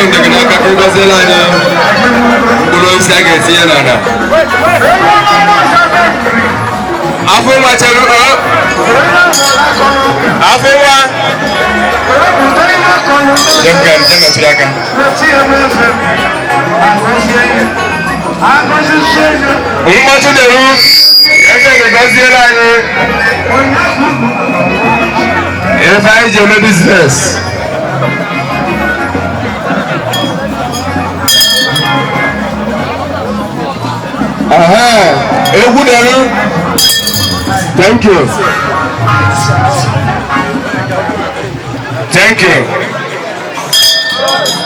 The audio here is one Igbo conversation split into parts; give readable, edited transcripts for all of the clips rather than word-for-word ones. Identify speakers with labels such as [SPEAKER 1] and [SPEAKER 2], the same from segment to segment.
[SPEAKER 1] Ndị gị n'aka ka ị gọziela anyị mkpụrụ osisi a ga-etinye n'ala. Afọ nwa chere ọ. Afọ nwa. Jem ka jem metụrụ aka. Mgbatụ deru. Eze gọziela anyị. Ife anyị ji eme business. Aha, egwu deru. Thank you. Thank you.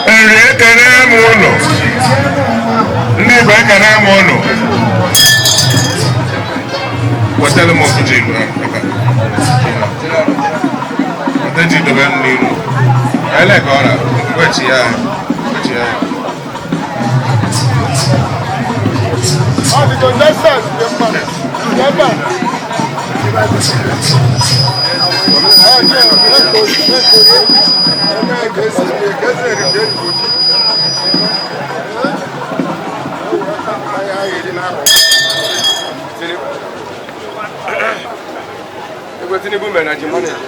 [SPEAKER 1] Nri, ekene m ụnụ. Ndị Igbo, ekene m ụnụ. Wetara m ofu ji Igbo ebe a. Weta ji dobe m n'iru. Ele ka ọ ra, wechi ya, wechi ya.
[SPEAKER 2] Ọ dị contestant dị mma. Ebe a.
[SPEAKER 1] Egwe Tinubu mere na ji manage.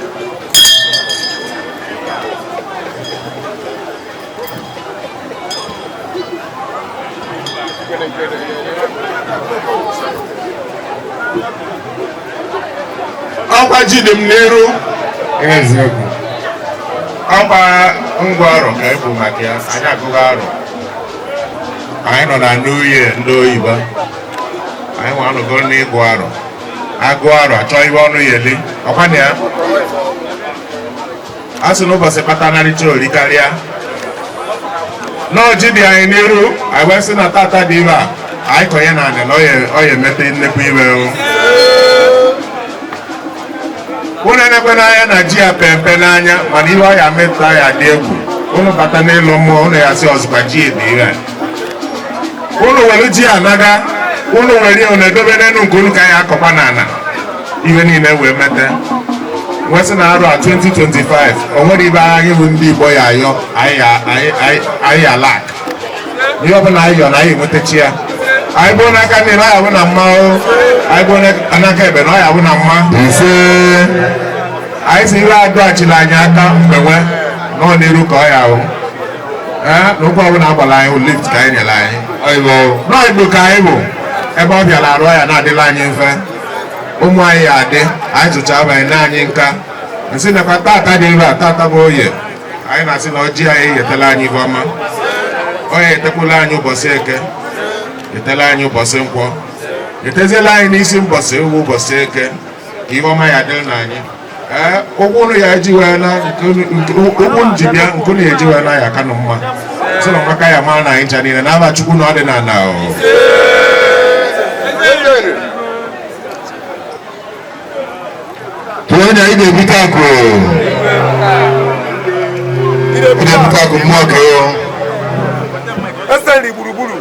[SPEAKER 2] Ọkwa ji dị m n'iru.
[SPEAKER 1] Eziokwu.
[SPEAKER 2] Ọkwa ngwa arọ ka ebu maka ya. Anyị agụghị arọ. Anyị nọ na New Year ndị oyibo. Anyị nwa anọgo n'ịgụ arọ. Agụ arọ, achọ ihe ọnụ ya eli. Ọkwa na ya. A sị n'ụbọchị kpata narịcha ori karịa. N'ọjị dị anyị n'iru, anyị wee sị na tata dị ime a, anyị konye na anị na ọ ya emete nnekwu iwe o. Unu enekwe n'anya na ji ya pempe n'anya, mana ihe ọ ya metụta ya dị egwu. Unu bata n'ịlụ mmụọ, unu ya sị ọzụkwa ji dị ire. Unu were ji anaga, unu were ya, unu edobe n'elu nke unu ka ya akọkwa n'ala. Ihe niile wee mete. Wee sị na arọ a 2025, o nwere ibe anyị bụ ndị Igbo ya ayọ anyị ya lak. Ihe ọbụla anyị yọ na anyị enwetachi ya. Anyị bụ n'aka nne na ọ ya bụ na mma o. Anyị bụ n'aka ebe na ọ ya bụ na mma.
[SPEAKER 1] Ise.
[SPEAKER 2] Anyị si ihe adọghachila anyị aka mgbenwe nọ n'iru ka ọ ya ahụ. Ee, na ụkwụ ọbụla agbara anyị lift ka anyị nyere anyị.
[SPEAKER 1] Oyibo.
[SPEAKER 2] Nọọ Igbo ka anyị bụ. Ebe ọ bịara arụ ya na-adịla anyị mfe. Ụmụ anyị ya adị, anyị zụcha abanye na anyị nka. Nsị nakwa tata dị ebe a, tata bụ oye. Anyị na-asị na ọjị anyị eyetela anyị ife ọma. Ọ ya etekwula anyị ụbọchị eke, etela anyị ụbọchị nkwọ, eteziela anyị n'isi mbọsị ewu ụbọchị eke, ka ihe ọma ya dịrị na anyị. Ee, ụkwụ unu ya eji wee na ụkwụ njibịa nke unu ya eji wee na ya aka nụ mma. Sị na ọmaka ya mara na anyị ncha niile n'aba Chukwu na ọdịnala o.
[SPEAKER 1] Tụọ onye anyị ga-ebute akụ. Ị ga-ebute akụ mmụọ ka o.
[SPEAKER 3] Ese nri gburugburu.